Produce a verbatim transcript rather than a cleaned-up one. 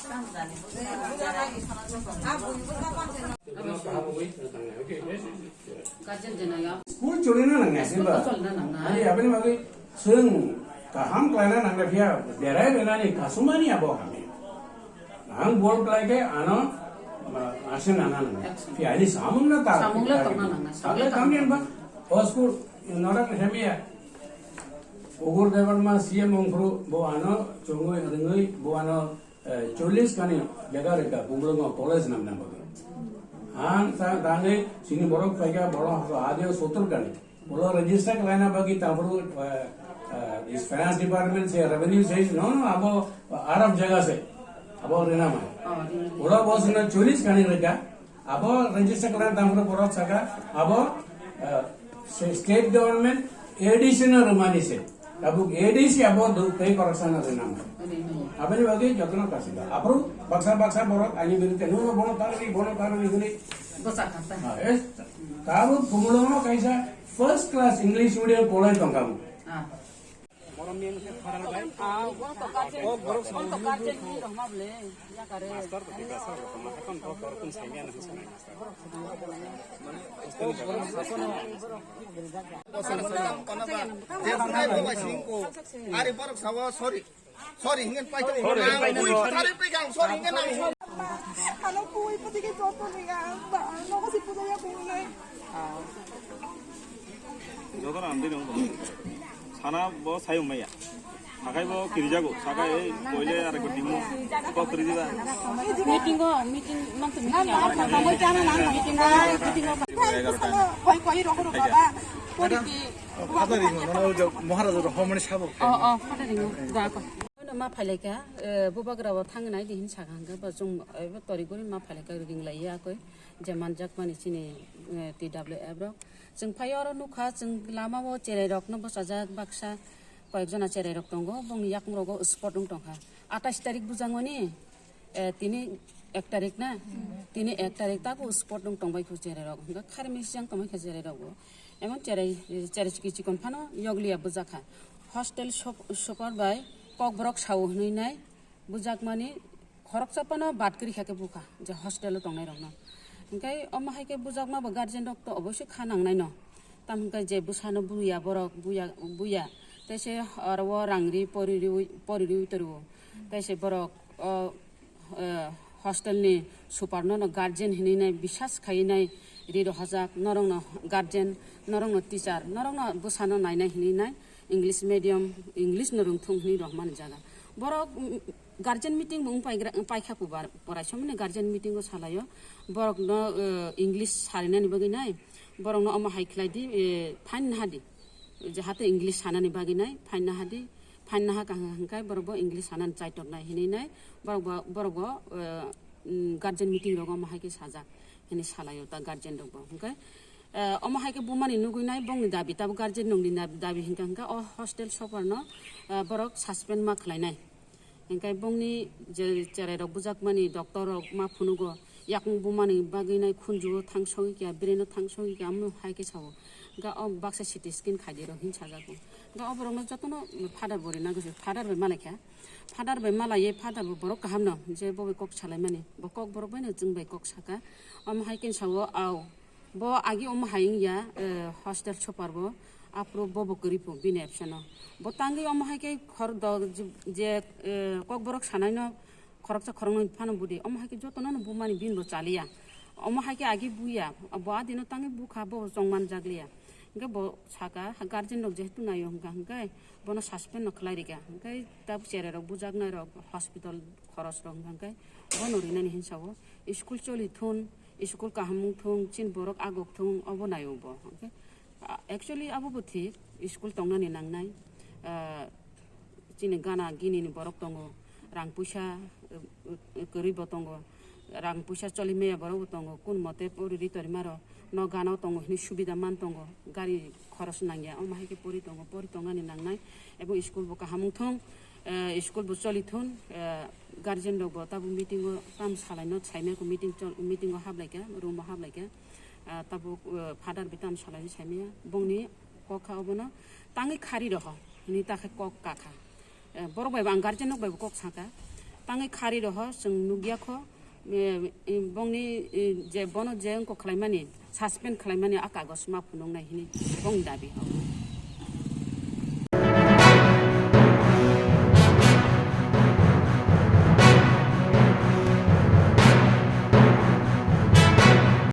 School choli na nang nai ba. Ani abani bagwi chwng kaham khlaina nang nai phiya berai rwnani kasumani abo hamya. Ang bol khlai khe ano, ma, asen nana nang nai. Phiya ani samung na ta. Samung le tongna nang nai. Samung le tongna nang nai. O school norak hamya. Ugur Debbarma C M ongkhru bo ano chongwi rwngwi bo ano Eh, chollish kani jaga rwkha, Bumulongo college namna bagwi. Ang sa dangwi sini borok phaikha, borok hapso adio sottor kani. Ulo register khlaina bagwi tabuk, eh, eh, is finance department se, revenue se, no, no, abo Arab jaga se. Abo rina mai. Ulo bo sini chollish kani rwkha. Abo register khlaina tabuk borok saka, abo, eh, se state government A D C no rwmani se. Tabuk A D C abo do tei koroksa no rwna. Aboni bagwi jotono kasida. Aphuru baksa baksa borok ani birude, "Nuno bono tarwi, bono tarwi," hwnwi. Bwsa kha ta. Ah, yes. Tabuk Bumulongo kaisa first class English medium college tongkha. Ah. Master ko kita sa ko ma kon ko ko kun sa mian sa. Ari borok sawo, sorry. Sorry, hingin pai to. Sorry, hingin pai to. Sorry, hingin ang, sorry, hingin ang. Ano kui pati ke joto ni ang ba, no ko si puja ya ko nai. Joto na amdi nong. Sana bo sayung maya. Sakai bo kirijago, sakai ei koile are ko dimu. Ko kiri diba. Meeting go, meeting, mang to meeting. Meeting go, meeting go. Koi, koi, roko, roko, ba. Koi ki. Father ringo, nono jo Maharaja ro homani sabo. Oh, oh, father ringo. Da ko. Ano ma phailai ka, eh, bubagra bo thangnai di hin saka hangka, bo chung, eh, bo tori guri ma phailai ka ringlai ya koi. Je manjak mani chini, eh, T W F rok. Chwng phai oro nukha, chwng lama o cherai rokno bwchajak baksa, koyek jona cherai rok tongo, bongni yakung rogo spot wng tongkha. Atais tarik bujangoni, eh, tini ek tarik na? Tini ek tarik tago spot wng tongbai kho cherai rok. Hwnkhe khari misi yang tongbai kha cherai rogo. Emon cherai, cherai chikon chikon phano yokliya bujakha. Hostel sop-, super bai kokborok sao hwnwi nai bujakmani khoroksa phano bad kwrwi kha khe bukha je hostel o tongnai rokno. Hwnkhe omo hai khe bujakma bo guardian rok to oboisoi kha nangnai no. Tamo hwnkhe je bwsano buya borok buya, buya tei se oro o rang ri pori riui, pori riui tongo. Tei se borok o, eh, hostel ni super no no guardian hinui nai bisas khai nai ri rohajak norok no guardian, norok no teacher, norok no bwsano nainai hinui nai English medium, English no rwngthung hinui rohormani jaga. Borok, mm, Guardian meeting bo wng paigra-, paikha kubar, poraisa mani guardian meeting o salaio, borokno, eh, English sarinani bagwi nai, borokno omo hai khlai di, eh, fine naha di, jahate English sanani bagwi nai, fine naha di, fine naha kaham hwnkhe borok bo English sanani chaitok nai hinwi nai, borok bo, borok bo, eh, mm, guardian meeting rogo omo hai khe sajak hinwi salaio ta guardian rok bo. Hwnkhe, eh, omo hai khe bumani nugwi nai bongni dabi, tabuk guardian rokni dabi hwnkha hwnkha o hostel super no, eh, borok suspend ma khlai nai. Hingke bongni je cherai rok bujakmani doctor rok ma phunugo, yakung bumani bagwi nai khunjuo thangsogwi kya, brain o thangsogwi kya, amno hai khe sao. Hingke o baksa C T scan khaidi rok hin sajago. Hingke o borok no jotono father bo rina gosi, father bai malai kha. Father bai malai ye, father bo borok kaham no, je bo bai kok salai mani, bo kok borok bai no chwng bai kok saka. Omo hai khe sao, au. Bo agi omo hai wngya, eh, hostel super bo, aphuru bo bo kwrwi pho bini absent o. Bo tangwi omo hai khe khor do je, je, eh, kokborok sanai no khoroksa khoroknwi phano budi. Omo hai khe jotono no bumani bini bo chaliya. Omo hai khe agi buya, bo adino tangwi bukha bo chongman jakliya. Hingke bo saka, ha guardian rok jehetu naio hingka hingke bono suspend no khlai rikha. Hingke tabuk cherai rok bujaknai rok hospital khoros rok hingka hingke bono rinani hinsa o. School choli thun, school kaham wng thung, chini borok agok thung, obo naio bo. Hwnkhe, ah, actually abo bo thik, school tongnani nangnai. Ah, chini gana gini ni borok tongo, rang puisa, eh, eh, kwrwi bo tongo, rang puisa choli maya borok bo tongo, kun mote pori ri tori maro, no gana o tongo hini subida man tongo, gari khoros nangya, omo hai khe pori tongo, pori tongnani nangnai, ebo school bo kaham wng thung, eh, school bo choli thun, eh, Guardian rok bo tabuk meeting o tam salai no saimaya ko meeting chol-, meeting o hablai kha, room o hablai kha. Ah, tabuk, ah, father bai tam salai saimaya. Bongni kok kha obono tangwi khari roho, hini ta khe kok ka kha. Eh, borok bai bo ang guardian rok bai bo kok saka. Tangwi khari roho chwng nukya kho, eh, eh, bongni, eh, je bono je wngkok khlaimani, suspend khlaimani a kagoj ma phunuknai hini bongni dabi.